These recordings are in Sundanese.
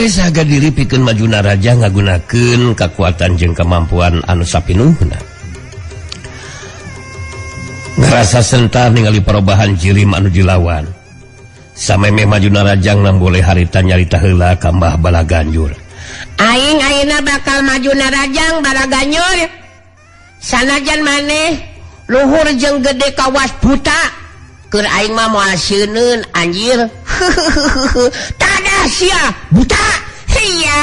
Bere saga diri pikeun maju narajang ngagunakeun kekuatan jeung kemampuan anu sapinuhna. Ngerasa sentar ningali perubahan jirim anu dilawan. Samemeh maju narajang, Nang Bule harita nyarita heula ka Mbah Balaganjur. Aing ayeuna bakal maju narajang, Balaganjur. Sanajan maneh luhur jeung gede kawas buta, keur aing mah moal seuneun, anjir. Tadah sia buta. Hiya.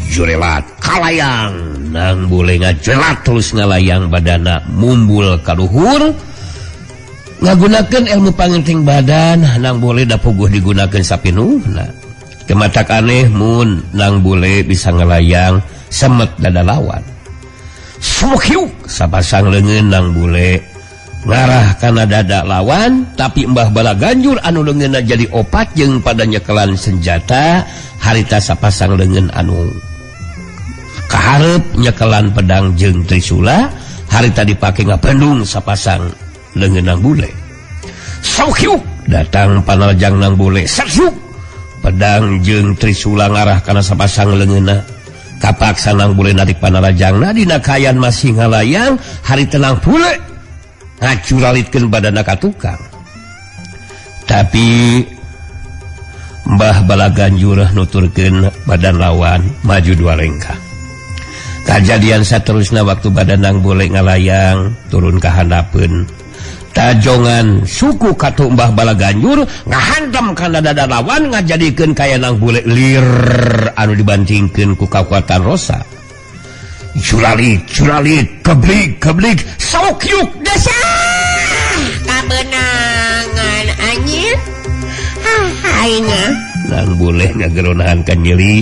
Jurelat kalayang, Nang Bule ngajelat terus ngalayang, badana mumbul kaluhur ngagunakeun ilmu panginting badan. Nang Bule da puguh digunakeun sapinuhna. Kematak aneh mun Nang Bule bisa ngelayang semet dada lawan. Sumukyuk, sapasang leungeun Nang Bule ngarah kana dada lawan, tapi Mbah Balaganjur anu leungeunna jadi opat jeung pada nyekelan senjata harita sapasang leungeun anu kaharep nyekelan pedang jeung trisula harita dipake ngapendung sapasang leungeun Nang Bule. Saukyuk, datang panarajang Nang Bule. Sakyuk, pedang jeung trisula ngarah kana sapasang leungeunna. Kapaksa Nang Bule narik panarajangna. Dina kaayaan masih ngalayang harita Nang Bule ngacuralitkeun badana ka tukang, tapi Mbah Balaganjur nuturkeun badan lawan maju dua lengkah. Kejadian seterusnya, waktu badan Nang Bule ngalayang turun ke handapeun, tajongan suku katu Mbah Balaganjur ngahantam kana dada lawan, ngajadikeun kaya Nang Bule lir anu dibantingkeun ku kakuatan rosa. Curalit curalit, keblik keblik, saukyuk. Desa kabenangan, anjir. Aing. Nang Bule ngageronahan kan nyeri,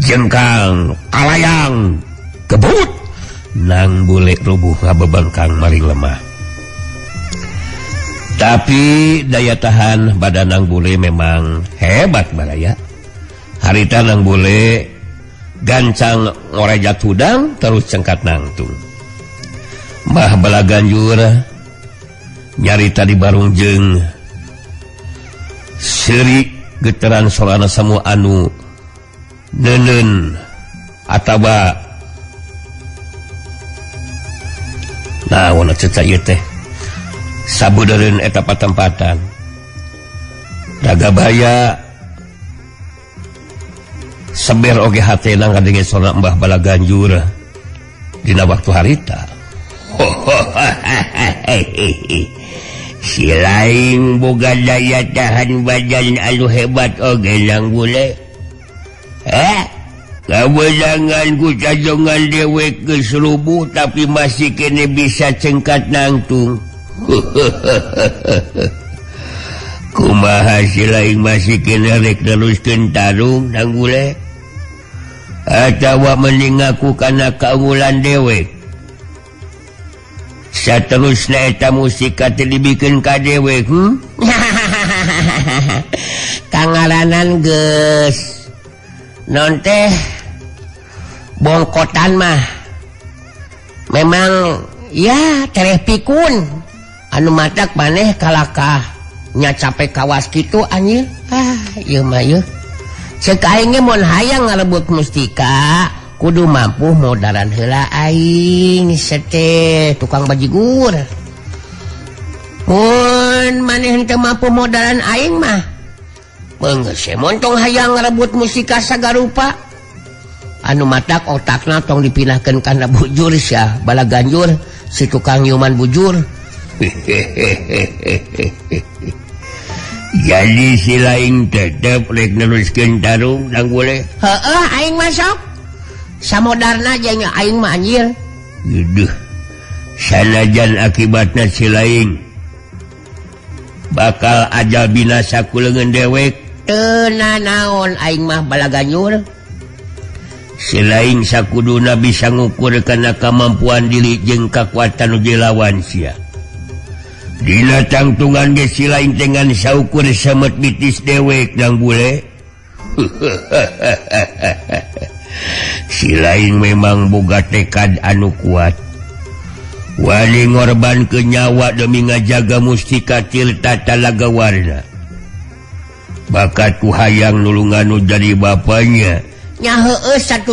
jengkang kalayang kebut, Nang Bule rubuh ngabebengkang maring lemah. Tapi daya tahan badan Nang Bule memang hebat, baraya. Harita Nang Bule gancang ngorejat hudang terus cengkat nangtung. Mbah Balaganjur nyarita di barung jeung seuri geteran sorana semua anu nenen atawa naon ceca ieu teh sabeudereun eta patempatan. Raga baya seber oge hatena ngadenge sora Mbah Balaganjur dina waktu harita. Si lain boga daya tahan badan anu hebat oge, Nang Bule. Eh, kabeunangan ku cajongan dewek geus rubuh, tapi masih kene bisa cengkat nangtung. Kumaha, si lain masih kene rek neruskeun tarung, Nang Bule, atawa mending ngaku kana kaunggulan dewek? Saterusna eta mustika teh dibikeun ka dewek? Kangaranan geus non teh bongkotan mah memang ya tereh pikun. Anu matak maneh kalakah nya capek kawas gitu, anjir. Ah, ieu mah ieu cek aing ge mun hayang ngarebut mustika kudu mampu modaran heula aing sete tukang bajigur. Mun maneh henteu mampu modaran aing mah beungeus montong hayang ngarebut mustika sagarupa. Anu matak otakna tong dipindahkeun kana bujur sia, Balaganjur, si tukang nyiuman bujur. Jadi si lain tetep rek neruskeun tarung, Nang Bule? Heeh, aing masuk samodarna jeung aing mah, anjir. Duh, sanajan akibatna si lain bakal ajal binasa ku leungeun dewek. Teu naon aing mah, Balaganjur. Si lain sakuduna bisa ngukur kana kemampuan diri jeung kekuatan nu dilawan sia. Dina tangtungan ge si lain dengan saukur semet bitis dewek, Nang Bule. Si lain memang boga tekad anu kuat, wani ngorbankeun nyawa demi ngajaga mustika Tirta Talaga Warna. Bakat ku hayang nulungan nu jadi bapaknya. Nya heueuh satu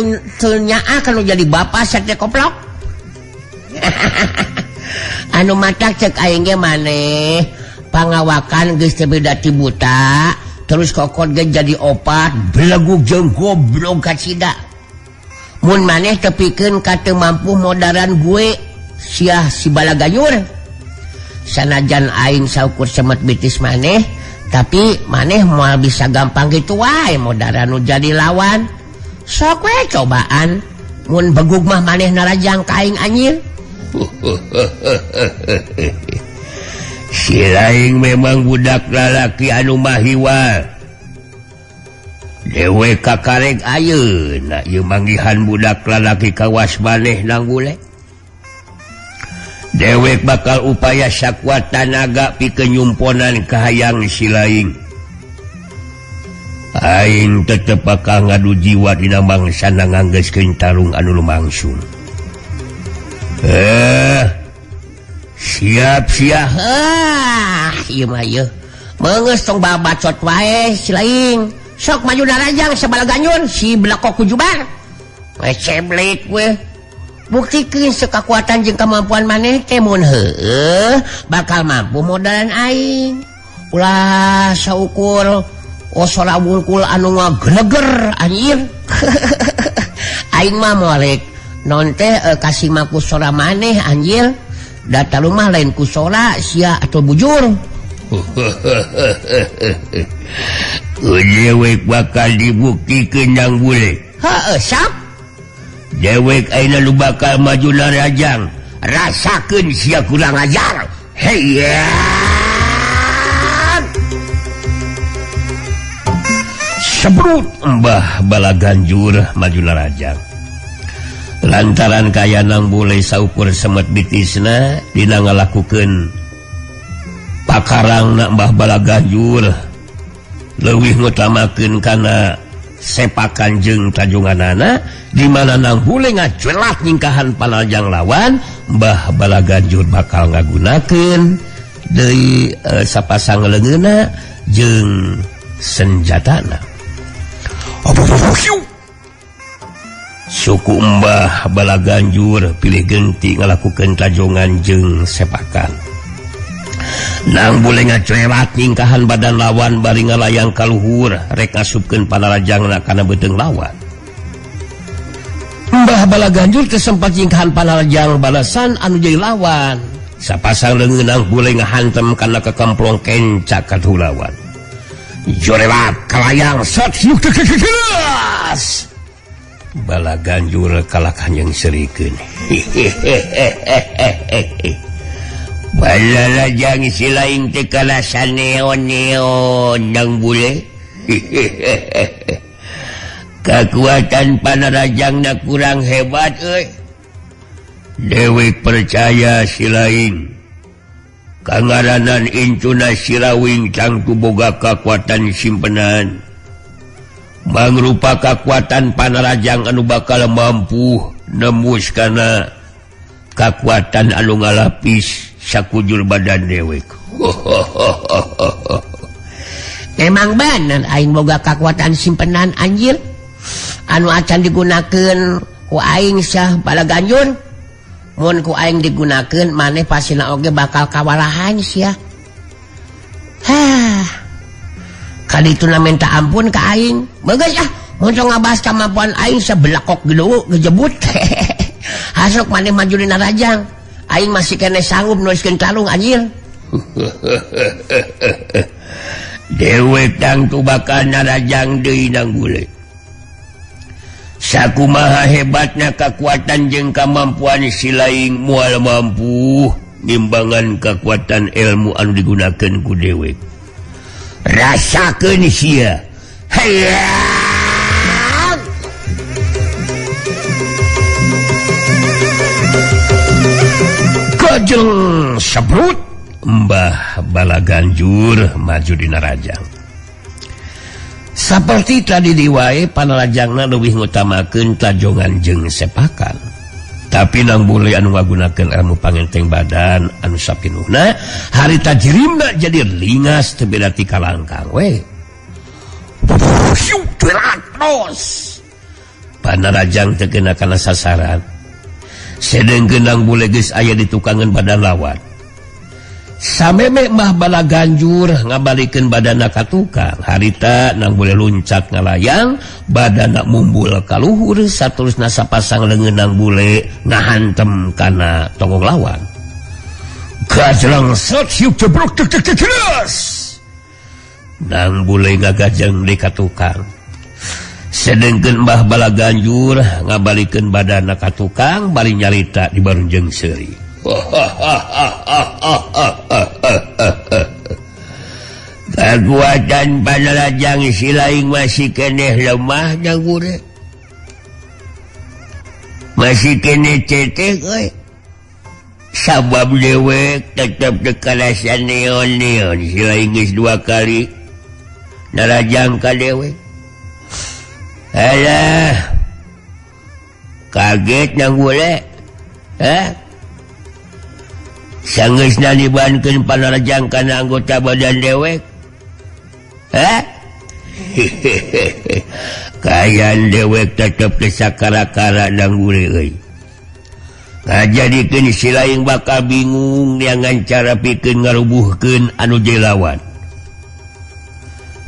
nyaah kalau jadi bapak sate koplok. Anu matak cek aing ge maneh pangawakan geus teu beda ti buta, terus kokot ge jadi opat, belegug jeung goblok kacida. Mun maneh tepikeun ka teu mampu modaran gue siah si Balaganyur. Sanajan aing saukur semet bitis maneh, tapi maneh moal bisa gampang gitu wae modaran nu jadi lawan. Sok we cobaan mun begug mah maneh narajang ka aing anjir. Si laing memang budak lalaki anu mahiwal. Dewek kakarek ayeuna ieu manggihan budak lalaki kawas maneh nang bule. Dewek bakal upaya sakuat tanaga pikeun nyumponan kahayang si laing. Aing tetep bakal ngadu jiwa dina mangsa nganggeuskeun tarung anu lumangsung. Siap siap. Ah, ieu mah ieu. Meungeus tong babacot wae si laing. Sok maju narajang sabalaganyun si belakok kujubar. We ceblek we. Buktikeun sekakuatan jeung kemampuan maneh teh mun heueuh bakal mampu modalan aing. Ulah saukur osora wungkul anu ngageleger anjir. Aing mah moal non teh kasih maku sora maneh anjir. Data rumah lain ku sora sia atau bujur. Dewek bakal dibuktikeun nang bule. Heeh, sap. Dewek ayeuna nu bakal maju narajang. Rasakeun sia kurang ajar. Heya. Sebrut Mbah Balaganjur maju narajang. Lantaran kaya nang bule saukur semet bitisna dina ngalakukeun pakarang na Mbah Balaganjur leuwih ngutamakeun kana sepakan jeung tajunganana di mana nang bule ngaculat nyingkahan panajang lawan. Mbah Balaganjur bakal ngagunakeun deui sapasang leungeunna jeung senjatana. Suku Mbah Balaganjur pilih genti ngalakukeun tajongan jeung sepakan. Nang bule ngacuelat nyingkahan badan lawan bari ngalayang kaluhur rek ngasupkeun panarajangna kana beuteung lawan. Mbah Balaganjur teu sempat nyingkahan panarajang balasan anu jadi lawan. Sapasang leungeun nang bule ngahantem kana kekemplong kenca ka lawan. Jorelat kalayang set hiuk kekekekeas. Balaganjur kalah kanjeng serikeun. Balalajang si lain teh kalah saneon-neon nang bule. Kakuatan panarajangna kurang hebat euy. Dewek percaya si lain. Kangaranan incuna Sirawing tangtu boga kakuatan simpenan. Mangrupa kakuatan panarajang anu bakal mampu nembus kana kakuatan anu ngalapis sakujur badan dewek. Memang bener aing boga kakuatan simpenan anjir. Anu acan digunakeun ku aing sah Balaganjur. Mun ku aing digunakeun maneh pasina oge bakal kawalahan sia. Hah. Kadituna minta ampun ka aing. Bagus ah, mun ngabahas kemampuan aing sebelakok gedeuk ngejebut. Hasuk maneh maju dina rajang. Aing masih kene sanggup nuliskeun kalung anjir. Dewek tangtu bakal narajang deui nang bule. Sakumaha hebatna kakuatan jeung kamampuan si laing moal mampu nimbangan kakuatan ilmu anu digunakeun ku dewek. Rasakeun sia. Hayang. Kajeng sebrut Mbah Balaganjur maju dina rajang. Saperti tadi diwae panarajangna leuwih ngutamakeun tajongan jeung sepakan. Tapi nang bule anu ngagunakeun ilmu pangenteng badan anu sapinuhna harita jirimna jadi lingas teu beda ti kalangkang we. Hiu, Panarajang teu kena kana sasaran. Sedengkeun Nang Bule geus aya di tukangan badan lawan. Sameme Mbah Bala Ganjur ngabalikeun badana ka tukang, harita Nang Bule luncat ngalayang, badana mumbul ka luhur, saterusna sapasang leungeun Nang Bule ngahantem kana tonggong lawan. Gajlang set hiup jebrok tek tek tek terus. Nang Bule ngagajeng di ka tukang. Sedengkeun Mbah Bala Ganjur ngabalikeun badana ka tukang bari nyarita di barunjeung seuri. Kakuatan Panarajang silaing masih keneh lemah Nang Bule. Masih keneh cetek euy. Sabab dewek tetep teu karasa neon-neon silaing geus dua kali narajang ka dewek. Alah. Kaget Nang Bule. Hah? Sanggeusna dibankeun Panarajang kana anggota badan dewek. Hah? Kayan dewek tetep teu sakara-kara Nang Bule euy. Ngajadikeun si laing bakal bingung neangan cara pikeun ngarubuhkeun anu jelawan.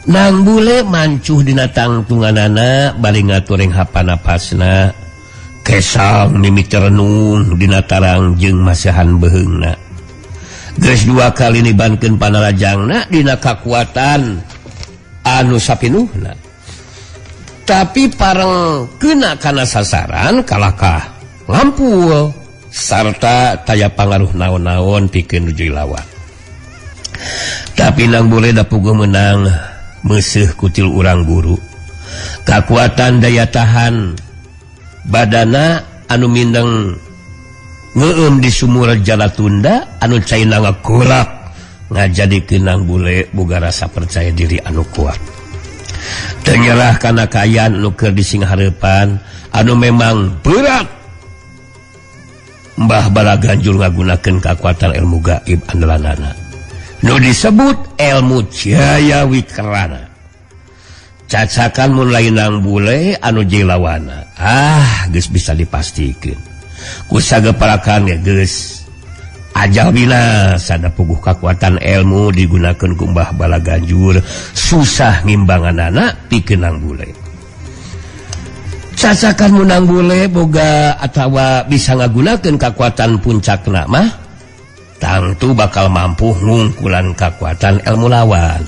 Nang Bule mancuh dina tangtunganana bari ngatureng hapanapasna. Kesang mimiti renung dina tarang jeung masihan beheungna. Geus dua kali nibankeun Panarajangna dina kakuatan anu sapinuhna. Tapi pareng kena kana sasaran kalakah ngampul sarta taya pangaruh naon-naon pikeun nuju lawan. Tapi Nang Bule da puguh meunang meuseuh kutil urang guru. Kakuatan daya tahan badana anu mindeng ngeueum di sumur Jalatunda anu caina ngagolak ngajadikeun Nang Bule boga rasa percaya diri anu kuat. Teu nyerah kana kaayaan nu keur disinghareupan anu memang berat. Mbah Bala Ganjur ngagunakeun kakuatan ilmu gaib andalanana nu disebut ilmu Jaya Wikrana. Cacakan mun lain Nang Bule anu jilawana, ah geus bisa dipastikeun ku sageparakan ge geus ajal binasa da puguh kakuatan ilmu digunakeun ku Mbah Bala Ganjur susah ngimbanganana pikeun Nang Bule. Cacakan mun Nang Bule boga atawa bisa ngagunakeun kakuatan puncakna mah tangtu bakal mampu ngungkulan kakuatan ilmu lawan.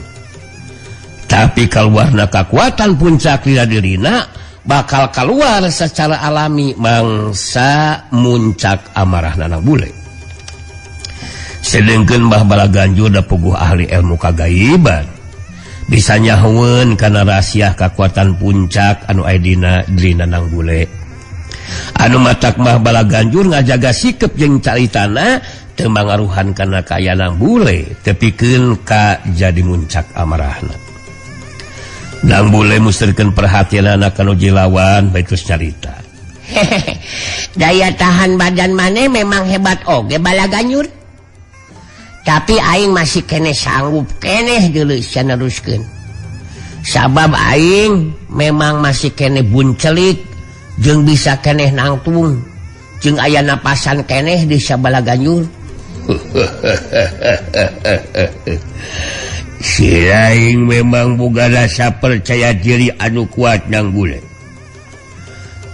Tapi keluarna kakuatan puncak dina dirina bakal keluar secara alami mangsa muncak amarahna Nang Bule. Sedengkeun Mbah Bala Ganjur da puguh ahli ilmu kagaiban bisa nyahoeun kana rahasia kakuatan puncak anu aya dina dirina Nang Bule. Anu matak Mbah Bala Ganjur ngajaga sikep jeung caritana teu mangaruhan kana kaayaan Nang Bule tepikeun ka jadi muncak amarahna. Nang Bule musterkeun perhatianana ka nu jilawan bae terus carita. Daya tahan badan maneh memang hebat oge Bala Ganjur. Tapi aing masih keneh sanggup keneh deuleu sia neruskeun. Sabab aing memang masih keneh buncelik jeung bisa keneh nangtung jeung aya napasan keneh di Bala Ganjur. Si laing memang boga rasa percaya diri anu kuat Nang Bule.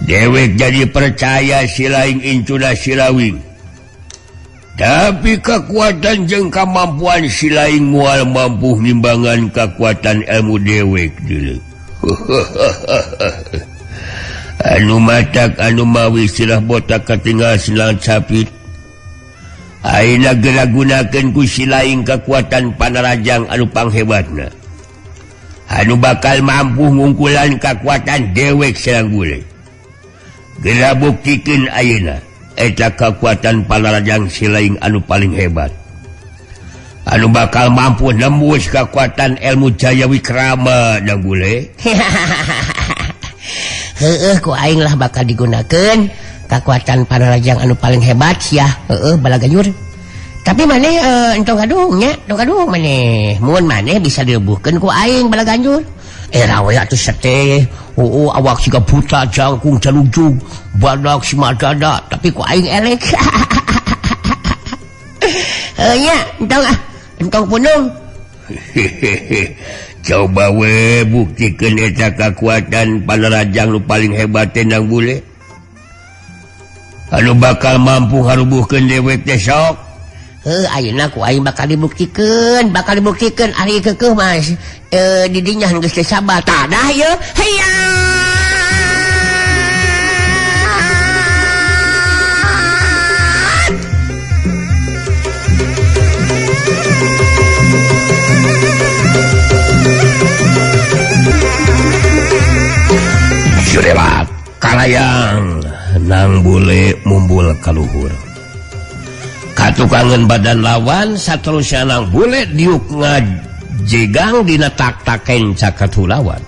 Dewek jadi percaya si laing incuna silawing. Tapi kekuatan jeung kemampuan si laing moal mampu ngimbangan kekuatan ilmu dewek deuleu. Anu matak anu mawi silah botak katinggal silang capit. Ayeuna geura gunakeun ku si laing kekuatan Panarajang anu panghebatna. Anu bakal mampu ngungkulan kekuatan dewek Serang Bule. Geura buktikeun ayeuna eta kekuatan Panarajang si laing anu paling hebat. Anu bakal mampu nembus kekuatan ilmu Jaya Wikrama Nang Bule. Heeh, ku aing lah bakal digunakeun kekuatan Panarajang anu paling hebat sia. Heeh, Bala Ganjur. Tapi maneh entong kadung nya, entong kadung maneh. Mun maneh bisa dilebuhkeun ku aing Bala Ganjur. Era we atuh sete. Oh, awak siga buta jangkung jalujug, badak si madada, tapi ku aing elek. Heuh nya, entong ah, entong punung. Coba we buktikeun eta kakuatan panarajang nu paling hebat teh Nang Bule. Anu bakal mampu ngarubuhkeun dewek teh sok. Heuh, ayeuna ku aing bakal dibuktikan ari keukeuh mah didinya geus teu sabar. Tadah ieu. Hayya. Jurelat kalayang Nang Bule mumbul kaluhur. Katukangan badan lawan saterusnya Nang Bule diuk ngajegang dina tak-taken cakatu lawan.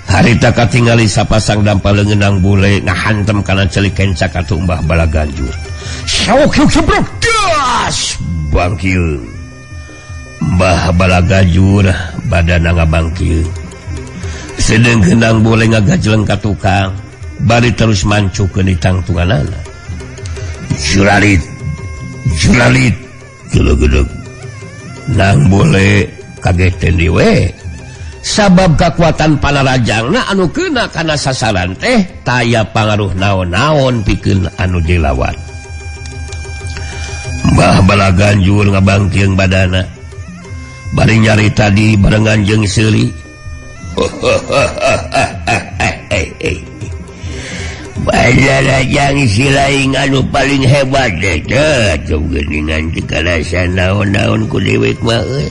Harita katingali sapasang dampal leungeun Nang Bule ngahantem kana celik kenca katu Mbah Balaganjur. Sauk yuk sebrok das bangkil. Mbah Balaganjur badana ngabangkil. Sedengkeun Nang Bule ngagajleng ka tukang bari terus mancukeun di tangtunganana. Juralit juralit gelegedeg. Nang Bule kaget deui we. Sabab kakuatan panarajangna anu keuna kana sasaran teh taya pangaruh naon-naon pikeun anu dilawan. Mbah Balaganjur ngabangkeung badana. Bari nyarita di barengan jeung seuli. Panarajang silaing anu paling hebat teh teu geuningan teu karasa naon-naon ku dewek mah euy.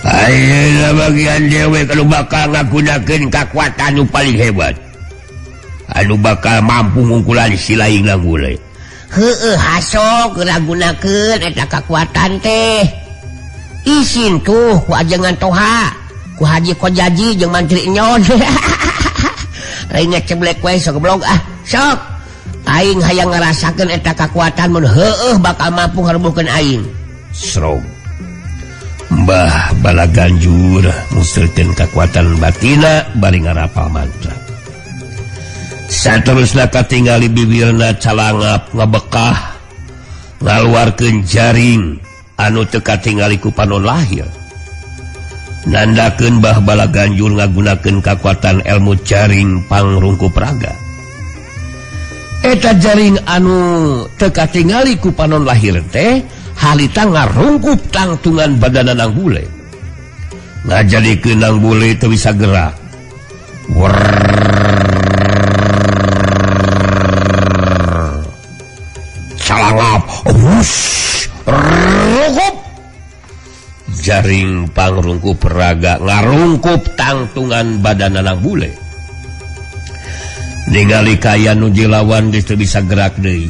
Ayeuna bagian dewek anu bakal ngagunakeun kakuatan anu paling hebat. Anu bakal mampu ngungkulan silaing Nang Bule. Heueuh hasok geura gunakeun eta kakuatan teh. Isin tuh ku ajengan Toha, ku Haji Kojaji jeung Mantri Enyon. Lain ngeceblek we sok goblok ah. Sok aing hayang ngarasakeun eta kakuatan mun heueuh bakal mampu ngarubuhkeun aing. Srog. Mbah Balaganjur musrikeun kakuatan batina bari ngarapal mantra. Saterusna katingali bibirna calangap ngabekah ngaluarkeun jaring anu teu katingali ku panon lahir. Nandakeun Mbah Balaganjur ngagunakeun kakuatan ilmu jaring pangrungkup raga. Eta jaring anu teu katingali ku panon lahir teh harita ngarungkup tangtungan badana Nang Bule. Ngajadikeun Nang Bule teu bisa gerak. Calangap, wush, rungkup. Jaring pangrungkup raga ngarungkup tangtungan badana Nang Bule. Ningali kaya nu dilawan geus teu bisa gerak deui.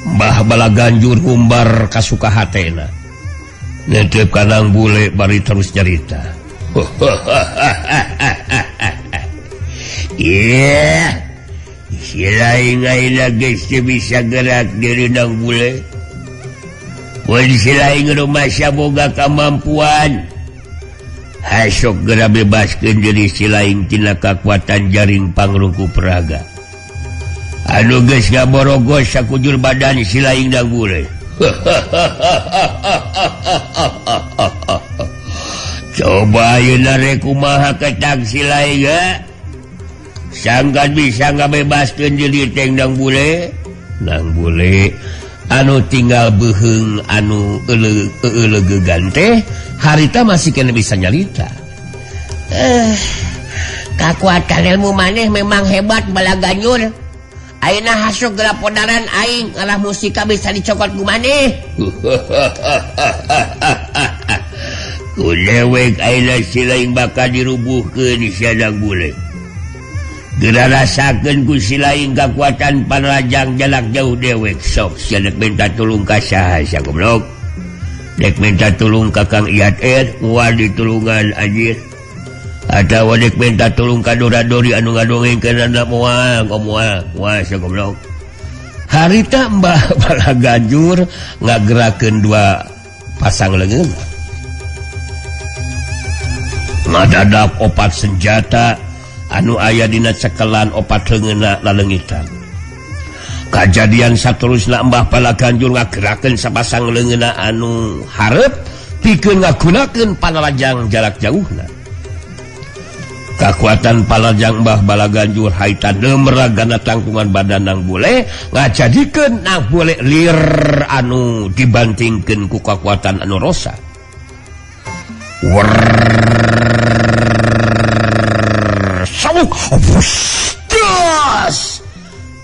Mbah Balaganjur ngumbar kasuka hatena. Netep ka Nang Bule bari terus nyarita. Yeah. Silaing ayeuna geus teu bisa gerak diri Nang Bule. Mun silaing rumasa boga kamampuan. Hasok geura bebaskeun diri silaing tina kakuatan jaring pangrungkup raga. Anu geus ngaborogos sakujur badan silaing Nang Bule. Coba ayeuna rek kumaha ketak silaing ha? Sangkan bisa ngabebaskeun diri teh Nang Bule. Nang Bule anu tinggal beuheung anu euleuh-eulegegan teh harita masih kena bisa nyarita. Kakuatan ilmu maneh memang hebat Balaganjur. Ayeuna hasuk geura podaran aing ngalah musika bisa dicokot ku maneh. Ku dewek ayeuna silaing bakal dirubuhkeun sia Nang Bule. Geura rasakeun ku silaing kakuatan panrajang jarak jauh dewek sok sia dek minta tulung ka saha sia goblok. Dek minta tulung ka Kang Iyat er moal ditulungan anjir. Atawa dek minta tulung ka Dora-Dori anu ngadongengkeun moal moal moal sia goblok. Harita Mbah Balaganjur ngagerakeun dua pasang leungeun. Ngadadak opat senjata anu aya dina cekelan opat leungeunna laleungitan. Kajadian saterusna Mbah Balaganjur ngagerakeun sapasang leungeunna anu hareup pikeun ngagunakeun panarajang jarak jauhna. Kakuatan Palajang Mbah Balaganjur haitan meragana tangkungan badan Nang Bule ngajadikeun Nang Bule lir anu dibantingkeun ku kakuatan anu rosa.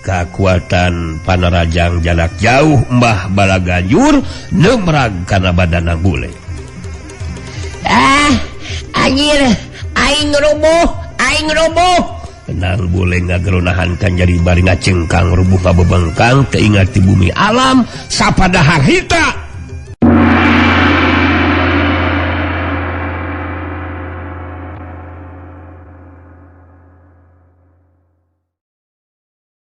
Kakuatan panarajang jarak jauh Mbah Balaganjur nemrag kana badan Nang Bule. Ah, anjir, aing roboh, aing roboh. Nang Bule ngageronahan kan jadi bari ngacengkang rubuh kabebengkang teingat di bumi alam sapada harita